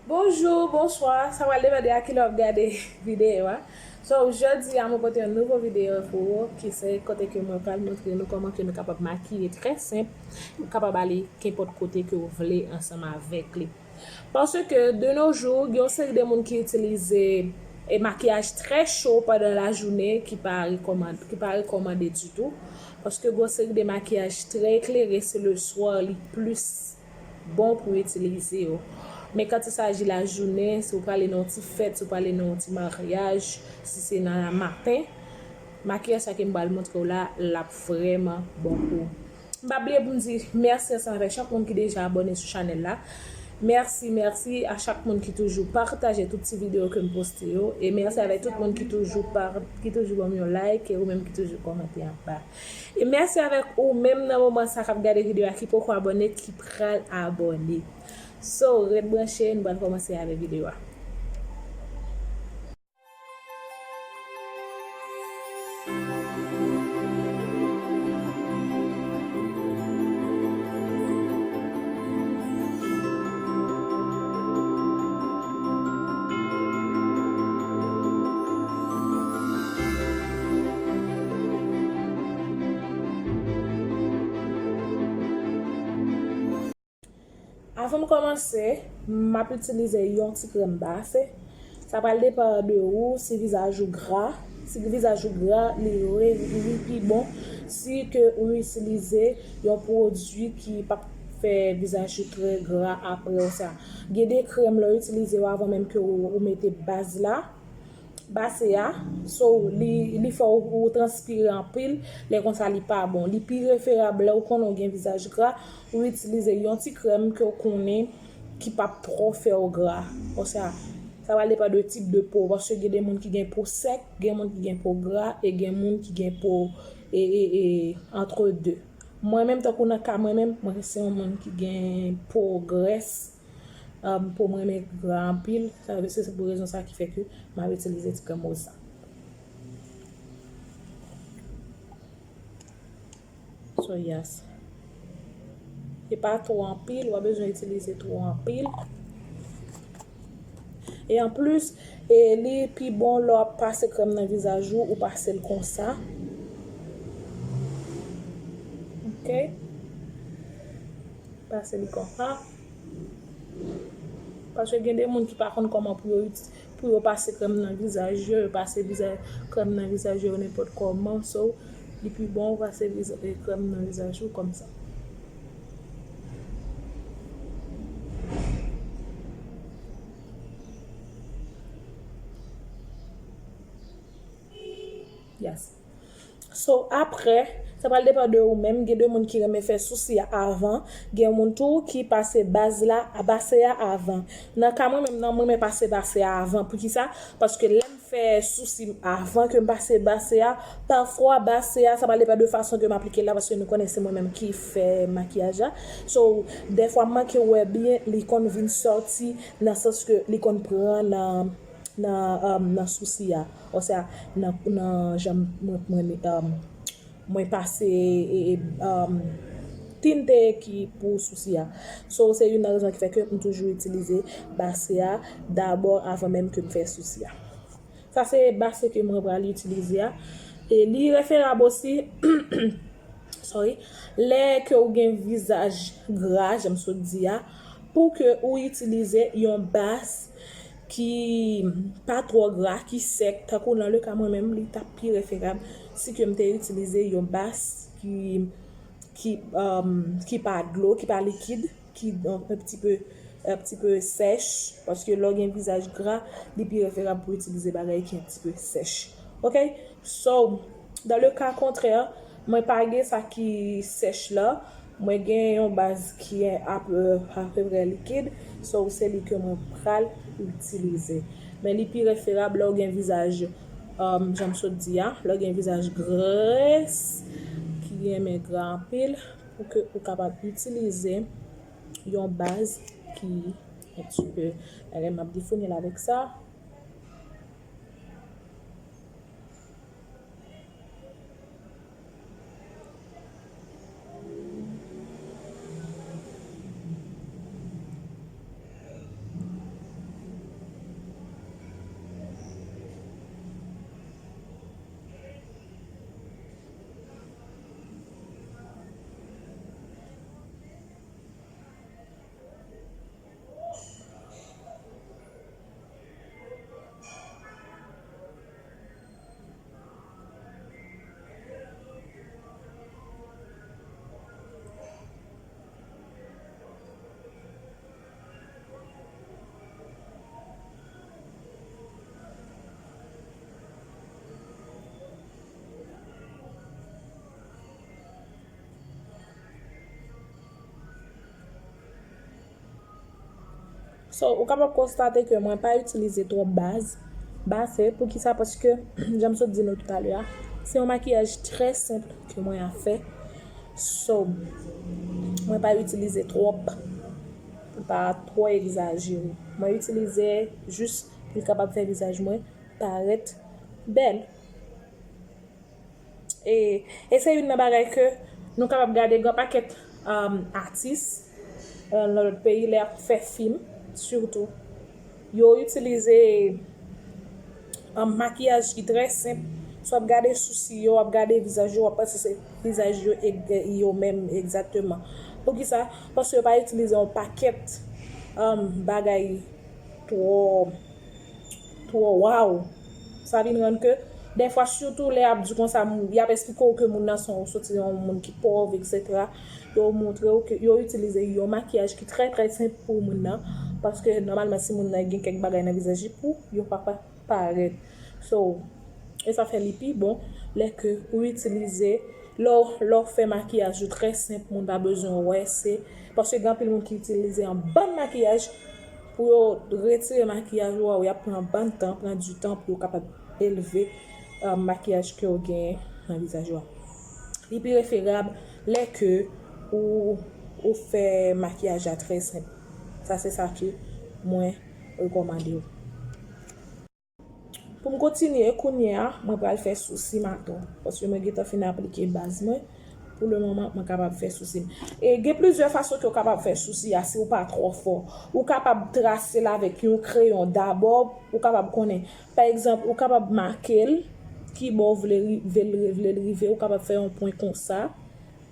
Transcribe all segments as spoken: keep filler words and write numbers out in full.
Bonjou, bonswa, sa pral depande a kilè w ap gade videyo a. So, jodi a mwen pote yon nouvo videyo pou ou, ki se kote ke mwen pral montre nou kòman ke nou kapab makiye trè senp, kapab ale kenpòt kote ke w vle ansanm avèk li. Paske de nos jours, gen yon seri de moun ki itilize e makiyaj trè cho pandan lajounen ki pa rekòmande, ki pa rekòmande ditou. Paske gen yon seri de makiyaj trè eklere, se le soir li plis bon pou itilize yo. Men quand il s'agit lajounen, si w prale nan yon ti fèt, si w prale nan yon ti maryaj, si se nan maten, makiyaj sa ke m pral montre w la, l ap vrèman bon pou ou. M pa bliye pou m di mèsi ansanm avèk chak moun ki deja abòne sou chanèl la. Mèsi, mèsi a chak moun ki toujou pataje tout ti videyo ke m poste yo. E mèsi avèk tout moun ki toujou pa, ki toujou ban m yon like, e ou menm ki toujou kòmante anba. E mèsi avèk ou menm nan moman sa k ap gade videyo a, ki poko abòne, ki pral abòne. So, ret branche, nou pral kòmanse avèk videyo a. Avan m kòmanse, m ap itilize yon ti krèm base. Sa pral depann de ou, si vizaj ou gra. Si vizaj ou gra, li re-, li pi bon si ke ou itilize yon pwodui ki p ap fè vizaj ou trè gra apre sa. Gen de krèm lè w itilize yo avan menm ke ou, ou mete baz la. Base a, so li, li fè w, ou transpire anpil, lè konsa li pa bon. Li pi preferab lè w konnen w gen vizaj gra, ou itilize yon ti krèm ke w konnen ki p ap twò fè w gra. Konsa, sa va depann de tip de po, paske gen de moun ki gen po sèk, gen moun ki gen po gra, e gen moun ki gen po, e, e, e, entre deux. Mwen menm, tankou nan ka mwen menm, mwen se yon moun ki gen po grès, um, po mwen renmen gra anpil. Sa vle se, se pou rezon sa ki fè ke m ap itilize ti krèm woz sa. So, yes. E pa twò anpil, ou pa bezwen itilize twò anpil. E anplis, e li pi bon lè w ap pase krèm nan vizaj ou, ou pase l konsa. Ok? Pase li konsa. Paske gen de moun ki pa konn kòman pou yo, pou yo pase krèm nan vizaj yo, yo pase viza-, krèm nan vizaj yo nenpòt kòman. So, li pi bon ou pase viza-, e, krèm nan vizaj ou kòmsa. Yes. So, apre, sa pral depann de ou menm. Gen de moun ki renmen fè sousi a avan. Gen moun tou ki pase baz la, a base a avan. Nan ka mwen menm nan, mwen renmen pase base a avan. Poukisa? Paske lè m fè sousi m avan ke m pase base a, pafwa base a, sa pral depann de fason ke m aplike l la, paske nou konnen se mwen menm ki fè makiyaj la. So, dèfwa m manke wè byen, li konn vin sòti nan sans ke li konn pran nan, nan, um, nan sousi a. Oswa nan, nan jan mwen, mwen, um, mwen pase, e, e, um, tinte ki pou sousi a. So, se youn nan rezon ki fè ke m toujou itilize base a dabò avan menm ke m fè sousi a. Sa se base ke mwen pral itilize a. E li preferab osi, sorry, lè ke ou gen vizaj gra, jan m sot di a, pou ke ou itilize yon baz ki pa twò gra, ki sèk, tankou nan le ka mwen menm, li t ap pi preferab si ke m te itilize yon baz ki, ki, um, ki pa dlo, ki pa likid, ki, um, un petit peu, un petit peu sèch, paske lè w gen vizaj gra, li pi preferab pou itilize bagay ki un petit peu sèch. Ok? So, dans le cas contraire, mwen pa gen sa ki sèch la, mwen gen yon baz ki a, apeprè likid, so se li ke mwen pral itilize. Men li pi preferab lè w gen vizaj, um, jan m sot di a, lè w gen vizaj grès, ki renmen gra anpil, pou ke ou kapab itilize yon baz ki un petit peu, alè m ap difouni l avèk sa. So, ou kapab konstate ke mwen pa itilize twòp baz, base. Poukisa? Paske, jan m sot di nou toutalè a, se yon makiyaj trè senp ke mwen ap fè. So, mwen pa itilize twòp, pou pa twò egzajere. Mwen itilize jis pou l kapab fè vizaj mwen parèt bèl. E, e se youn nan bagay ke nou kapab gade gen pakèt, um, atis, uh, nan lòt peyi, lè y ap fè fim, sitou. Yo itilize, um, makiyaj ki trè senp. Si w ap gade sousi yo, w ap gade vizaj yo, w ap panse se vizaj yo, e, yo menm egzakteman. Poukisa? Paske yo pa itilize yon pakèt, um, bagay twò, twò waw. Sa vin rann ke, dèfwa, sitou lè y ap di konsa, moun, y ap esplike w ke moun nan se yon, soti yon moun ki pòv, etsetera. Yo montre w ke yo itilize yon makiyaj ki trè, trè senp pou moun nan. Paske, nòmalman, si moun nan gen kèk bagay nan vizaj li, pou yo pa, pa parèt. So, e sa fè li pi bon lè ke ou itilize, lè w, lè w fè makiyaj ou trè senp, moun pa bezwen wè, se, paske gen anpil moun ki itilize yon bann makiyaj, pou yo retire makiyaj ou a, y ap pran bann tan, pran di tan pou yo kapab elve, uh, makiyaj ke w genyen nan vizaj ou a. Li pi preferab lè ke ou, ou fè makiyaj la trè senp. Sa se sa ke mwen rekòmande w. Pou m kontinye, kounye a, mwen pral fè sousi m atò. Paske mwen gentan fin aplike baz mwen. Pou le moman, mwen kapab fè sousi m. E gen plizyè fason ke w kapab fè sousi a si w pa twò fò. Ou kapab trase l avèk yon kreyon dabò. Ou kapab konnen, pa egzanp, ou kapab make l, ki bò w vle ri-, vle l, vle l rive. Ou kapab fè yon pwen konsa,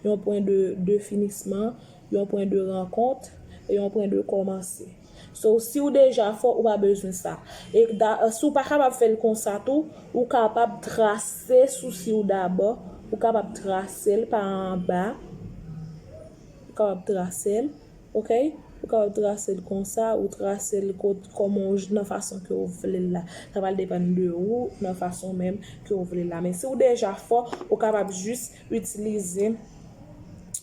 yon pwen de, de finisman, yon pwen de rankont, e yon pwen de kòmanse. So, si w deja fò, ou pa bezwen sa. E da, si w pa kapab fè l konsa tou, ou kapab trase sousi w dabò, ou kapab trase l pa anba, ou kapab trase l, oke? Ou kapab trase l konsa, ou trase l kot, kòman w, nan fason ke w vle l la. Sa pral depann de ou, nan fason menm ke w vle l la. Men si w deja fò, ou kapab jis itilize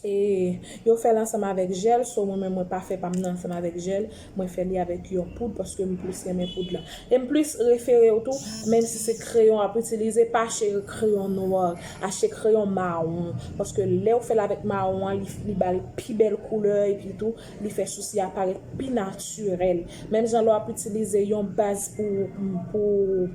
E yo fè l ansanm avèk jèl, so mwen menm mwen pa fè pa m nan ansanm avèk jèl, mwen fè li avèk yon poud paske m plis renmen poud la. E m plis refere w tou, menm si se kreyon w ap itilize, pa achte kreyon nwa, achte kreyon mawon. Paske lè w fè l avèk mawon an, li, li ba l pi bèl koulè, epi tou, li fè sousi a parèt pi natirèl. Menm jan lè w ap itilize yon baz pou, pou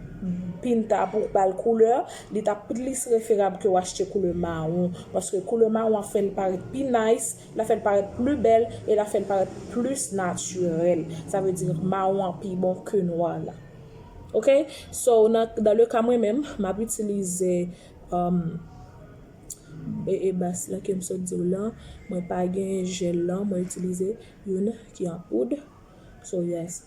pinta, pou ba l koulè, li t ap plis preferab ke w achte koulè mawon, paske koulè mawon ap fè l parèt pi nice, l ap fè l parèt pli bèl, e l ap fè l parèt plis natirèl. Sa vle di mawon an pi bon ke nwa la. Oke? So, nan, dans le cas mwen menm, m ap itilize, um, e, e baz la ke m sot di w lan, mwen pa gen jèl lan, mwen itilize youn ki an poud. So, yes.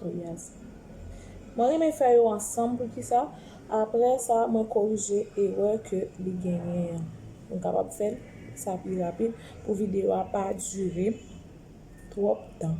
So, yes. Mwen renmen fè yo ansanm, poukisa? Apre sa, mwen korije erè ke li genyen an. Mwen kapab fè l, sa pi rapid, pou videyo a pa dire twòp tan.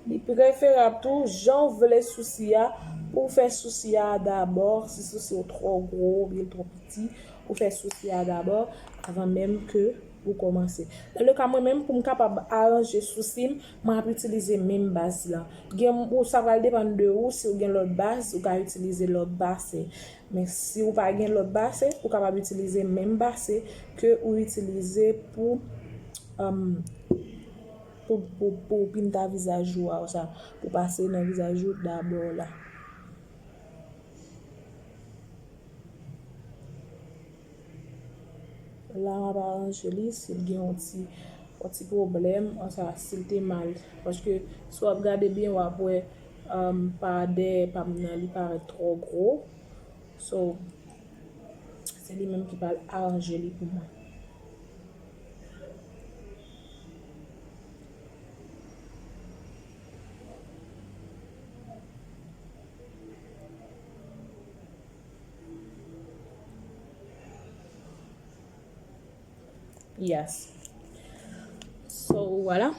Li preferab tou, jan w vle sousi a, pou w fè sousi a dabò, si sousi w twò gwo oubyen l twò piti, ou fè sousi a dabò, avan menm ke ou kòmanse. Dans le cas mwen menm, pou m kapab aranje sousi m, mwen ap itilize menm baz la. Gen, ou sa pral depann de ou, si w gen lòt baz, ou ka itilize lòt baz. Men si w pa gen lòt base, ou kapab itilize menm base ke ou itilize pou, um, pou, pou, pou pinta vizaj ou a, ou sa, pou pase nan vizaj ou dabò la. La, m ap aranje li, si l gen yon ti, yon ti pwoblèm, ansa, si l te mal. Paske, si w ap gade byen, w ap wè, um, pa dèyè pa m nan, li parèt twò gwo. So, Se li menm ki pral aranje li pou mwen. Yes. So, voilà.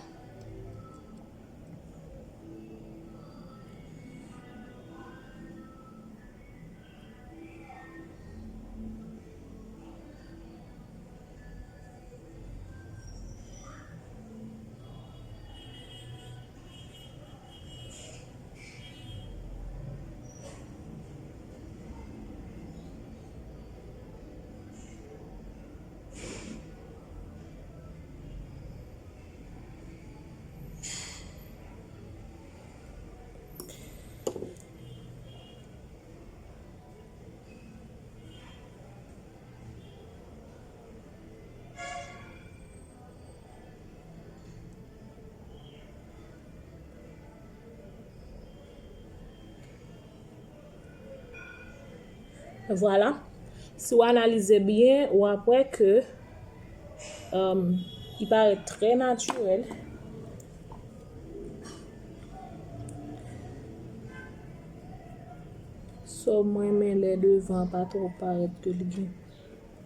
Vwala. Si w analize byen, w ap wè ke, um, li parèt trè natirèl. So, mwen renmen lè devan pa twò parèt ke li gen,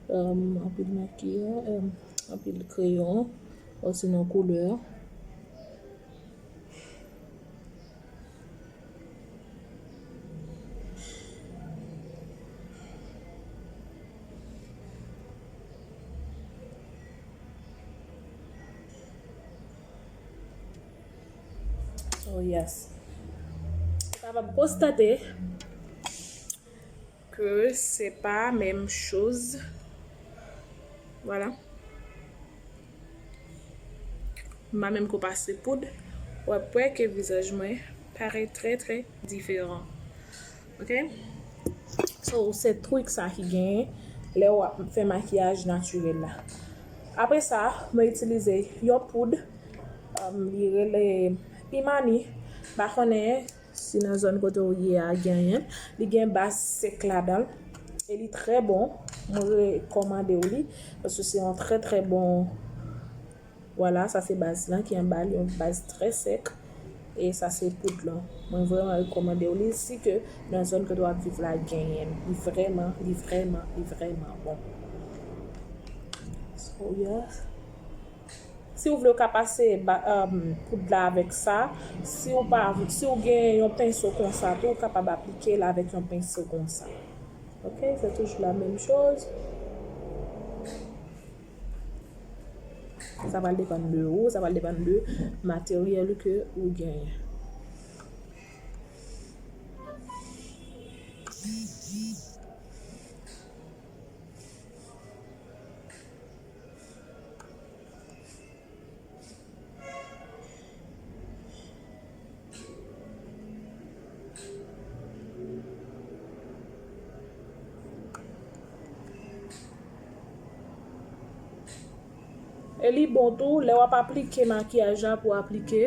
um, anpil makiyaj, um, anpil kreyon, osinon koulè. Oh yes. Ou kapab konstate ke se pa menm choz. Vwala. M pa menm ko pase poud. W ap wè ke vizaj mwen parèt trè, trè diferan. Ok? So, se trik sa ki genyen lè w ap fè makiyaj natirèl la. Apre sa, mwen itilize yon poud, um, li rele Imani. M pa konnen si nan zòn kote w ye a genyen. Li gen baz sèk ladan l. E li trè bon. Mwen rekòmande w li. Paske se yon trè, trè bon. Vwala, sa se baz lan ki anba l, yon baz trè sèk. E sa se poud lan. Mwen vrèman rekòmande w li. Si ke nan zòn kote w ap viv la genyen. Li vrèman, li vrèman, li vrèman bon. So, yeah. Si w vle, w ka pase ba-, um, poud la avèk sa. Si w pa, si w gen yon penso konsa tou, ou kapab aplike l avèk yon penso konsa. Ok, se toujou la menm choz. Sa pral depann de ou, sa pral depann de materyèl ke ou genyen. E li bon tou, lè w ap aplike makiyaj la, pou w aplike,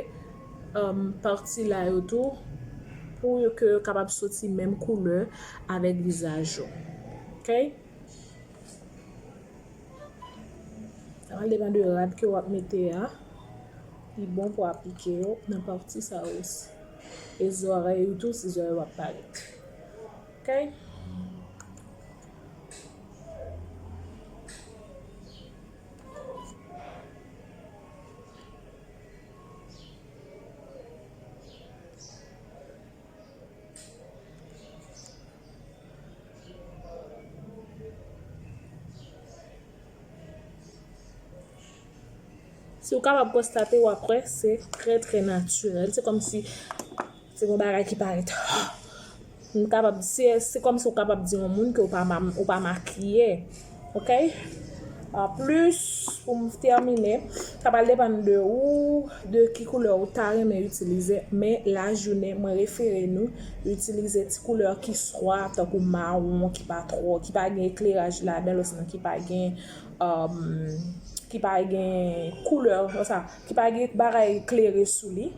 um, pati la yo tou, pou yo ke yo kapab soti menm koulè avèk vizaj ou. Ok? Sa va depann de rad ke w ap mete a. Li bon pou aplike yo nan pati sa yo osi. E zòrèy ou tou, si zòrèy w ap parèt. Ok? Si w kapab konstate, w ap wè, se trè, trè natirèl. Se kòmsi se yon bagay ki parèt. M kapab, se, se kòmsi w kapab di yon moun ke w pa ma-, ou pa makiye. Ok? Anplis, pou m tèmine, sa pral depann de ou, de ki koulè ou ta renmen itilize, men lajounen, mwen refere nou itilize ti koulè ki swa tankou mawon, ki pa twò, ki pa gen ekleraj ladan l, osinon ki pa gen, um, ki pa gen koulè, konsa, ki pa gen bagay klere sou li.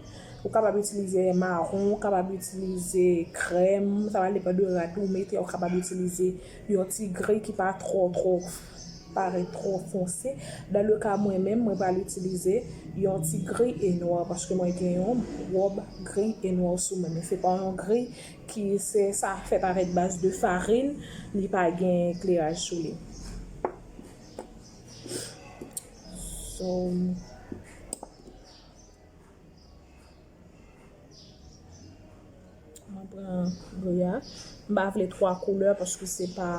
Ou kapab itilize mawon, ou kapab itilize krèm, sa va depann de rad ou mete, ou kapab itilize yon ti gri ki pa twò, twò parèt twò fonse. Dan le ka mwen menm, mwen pral itilize yon ti gri e nwa, paske mwen gen yon wòb gri e nwa sou mwen, men se pa yon gri ki se sa fèt avèk baz de farin, li pa gen ekleraj sou li. So, mwen pran gri a. M pa vle twa koulè paske se pa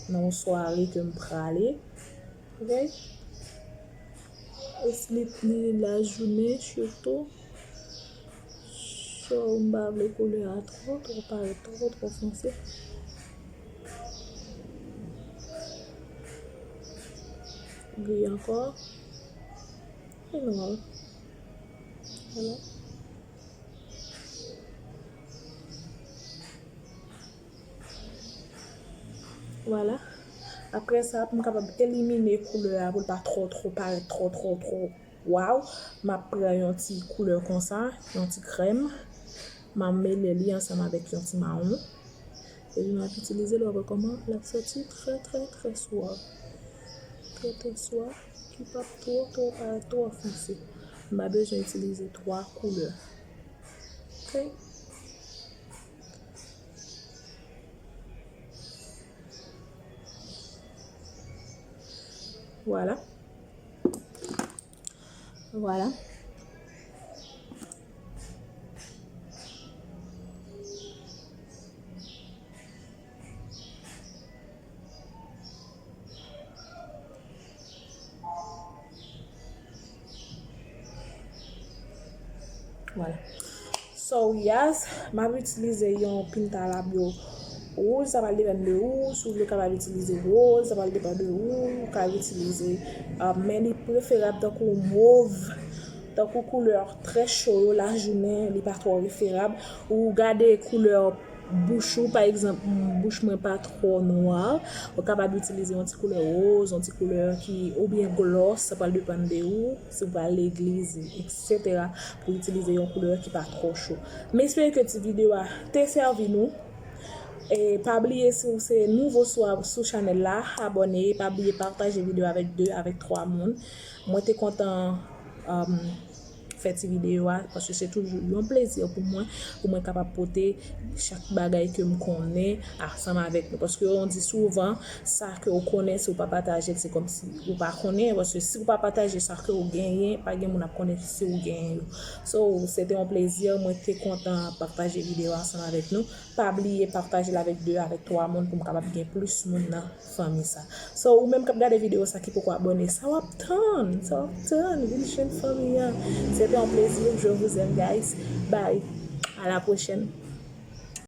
nan yon sware ke m prale. Ok? Eslit li lajounen sitou. So, m pa vle koulè a twò, twò parèt twò, twò fonse. Gri ankò. E nwa. Vwala. Vwala. Apre sa, pou m kapab elimine koulè a, pou l pa twò, twò parèt twò, twò, twò waw, m ap pran yon ti koulè konsa, yon ti krèm. M ap mele li ansanm avèk yon ti mawon. Epi m ap itilize l, w ap wè kòman l ap soti trè, trè, trè swav. Trè, trè swav, ki p ap twò, twò parèt twò fonse. M pa bezwen itilize twa koulè. Ok? Vwala. Vwala. Vwala. So, yes, m ap itilize yon pinta labyo wouz, sa pral depann de ou, si w vle w kapab itilize woz, sa pral depann de ou, ou ka itilize, uh, men li preferab tankou mov, tankou koulè trè cho yo, lajounen, li pa twò preferab. Ou gade koulè bouch ou, pa egzanp, bouch mwen pa twò nwa, ou kapab itilize yon ti koulè woz, yon ti koulè ki, oubyen glòs, sa pral depann de ou, si w pral legliz, etsetera, pou itilize yon koulè ki pa twò cho. M espere ke ti videyo a te sèvi nou. E pa bliye, si w se nouvo sou, sou chanèl la, abòne, pa bliye pataje videyo avèk de, avèk twa moun. Mwen te kontan, um, fè ti videyo a, paske se toujou yon plezi pou mwen, pou mwen kapab pote chak bagay ke m konnen ansanm avèk nou. Paske on di souvan, sa ke w konnen, si w pa pataje l, se kòmsi ou pa konnen, paske si w pa pataje sa ke w genyen, pa gen moun ap konnen si w genyen yo. So, se te yon plezi, mwen te kontan pataje videyo a ansanm avèk nou. Pa bliye pataje l avèk de, avèk twa moun pou m kapab gen plis moun nan fanmi sa. So, ou menm k ap gade videyo sa ki poko abòne, sa w ap tann? Sa w ap tann? Vin jwenn fanmi an. Se te yon plezi. Je vous aime, guys. Bye. À la prochaine.